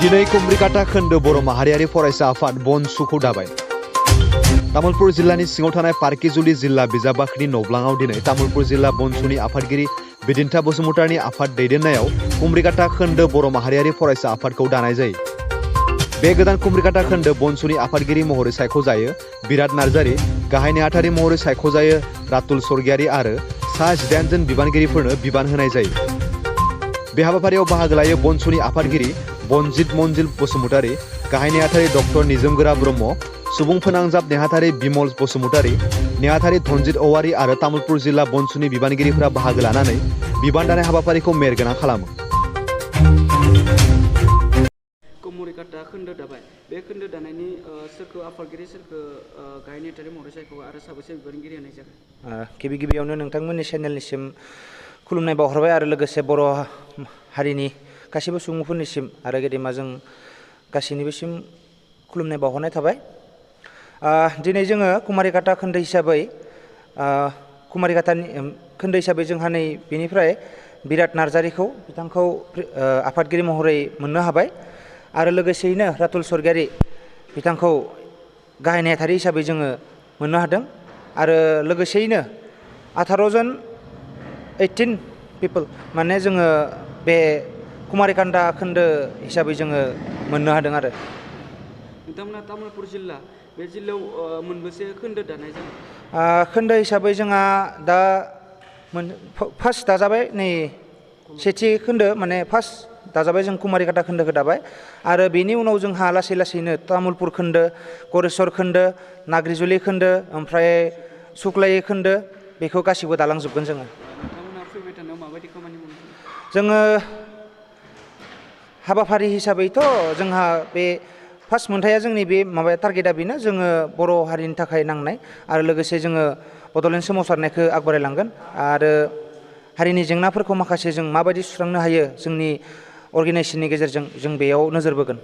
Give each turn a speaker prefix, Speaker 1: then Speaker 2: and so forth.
Speaker 1: दिनै कुमरिकाटा खोन्दो बर' माहारियारि फरायसा आफाद बन सुखौ दाबाय। तामुलपुर जिल्लानि सिङाव थानाय पार्किजुलि जिल्ला बिजाब बाख्रिनि नब्लाङाव दिनै तामुलपुर जिल्ला बनसुनि आफादगिरि बिदिन्था बसुमतारिनि आफाद दैदेननायाव कुमरिकाटा खोन्दो बर' माहारियारि फरायसा आफादखौ दानाय जायो। बे गोदान कुमरिकाटा खोन्दो बनसुनि आफादगिरि महरै सायख'जायो बिराद नार्जारि, गाहाय नेहाथारि महरै सायख'जायो रातुल स्वर्गियारि आरो सा 18 जन बिबानगिरिफोरनो बिबान होनाय जायो। बे हाबाफारियाव बाहागो लायो बनसुनि आफादगिरि बनजित मनजिल बसुमतारि, गाहाय नेहाथारि डक्टर निजोमगोरा ब्रह्म, सुबुं फोनांजाब नेहाथारि बिमल बसुमतारि, नेहाथारि धनजित औवारि आरो तामुलपुर जिल्ला बनसुनि बिबानगिरिफोरा बाहागो लानानै बिबान दानाय हाबाफारिखौ मेहेरगोनां खालामो।
Speaker 2: कुमरिकाटा खोन्दो दाबाय। बे खोन्दो दानायनि सोरखौ आफादगिरि सोरखौ गाहाय नेहाथारि महरै सायख' आरो साबेसे बिबानगिरि होनाय जागोन?
Speaker 3: गिबियावनो नोंथांमोननि चेनेलनिसिम खुलुमनाय बावहरबाय आरो लोगोसे बर' हारिनि गासिबो सुबुंफोरनिसिम आरो गेदेमा जों गासैनिबोसिम खुलुमनाय बावहरनाय थाबाय। दिनै जोङो कुमारिकाटा खोन्दो हिसाबै कुमारिकाटानि खोन्दो हिसाबै जोंहा नै बेनिफ्राय बिराद नार्जारिखौ बिथांखौ आफादगिरि महरै मोननो हाबाय आरो लोगोसेयैनो रातुल स्वर्गियारि बिथांखौ गाहाय नेहाथारि हिसाबै जोङो मोननो हादों आरो लोगोसेयैनो 18 पिपोल माने जोङो बे कुमारिकाटा खोन्दो हिसाबै जोङो मोननो हादों आरो।
Speaker 2: नोंथांमोना तामुलपुर जिल्ला बे जिल्लायाव मोनबेसे खोन्दो दानाय जादों?
Speaker 3: खोन्दो हिसाबै जोंहा दा फार्स्ट दाजाबाय नै सेथि खोन्दो माने फार्स्ट दाजाबाय जों कुमारिकाटा खोन्दोखौ दाबाय आरो बेनि उनाव जोंहा लासै लासैनो तामुलपुर खोन्दो, गरेस्वर खोन्दो, नाग्रिजुलि खोन्दो, ओमफ्राय सुक्लाय खोन्दो बेखौ गासिबो दालांजोबगोन जोङो।
Speaker 2: नोंथांमोना फैबाय थानायाव माबायदि खामानि मावनो?
Speaker 3: जोङो हाबाफारि हिसाबैथ' जोंहा बे फार्स्ट मोनथाया जोंनि बे माबाया टारगेटआ बेनो जोङो बर' हारिनि थाखाय नांनाय आरो लोगोसे जोङो बड'लेण्ड सोमावसारनायखौ आगबारायलांगोन आरो हारिनि जेंनाफोरखौ माखासे जों माबायदि सुस्रांनो हायो जोंनि अर्गेनाइजेसननि गेजेरजों जों बेयाव नोजोर बोगोन।